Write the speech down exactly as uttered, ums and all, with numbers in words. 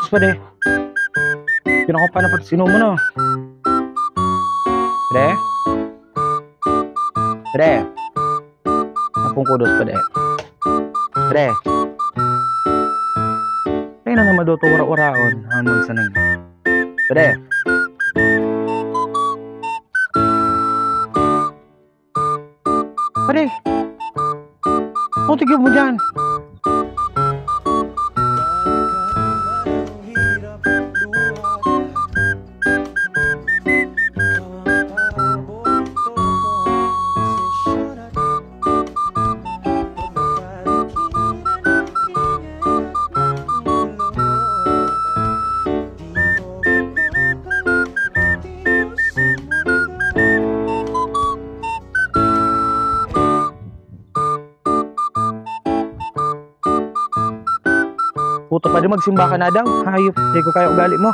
Pwede. Kinakaw pa na pati sino mo, no? Pre? Pre? Apong kudos, pwede. Pre? Pre na naman doto, wara-waraon. Amon sa nang. Pre? Pre? O, tigil mo dyan. Puta pa din, magsimba ka na daw. Hayop, di ko kaya ugali mo.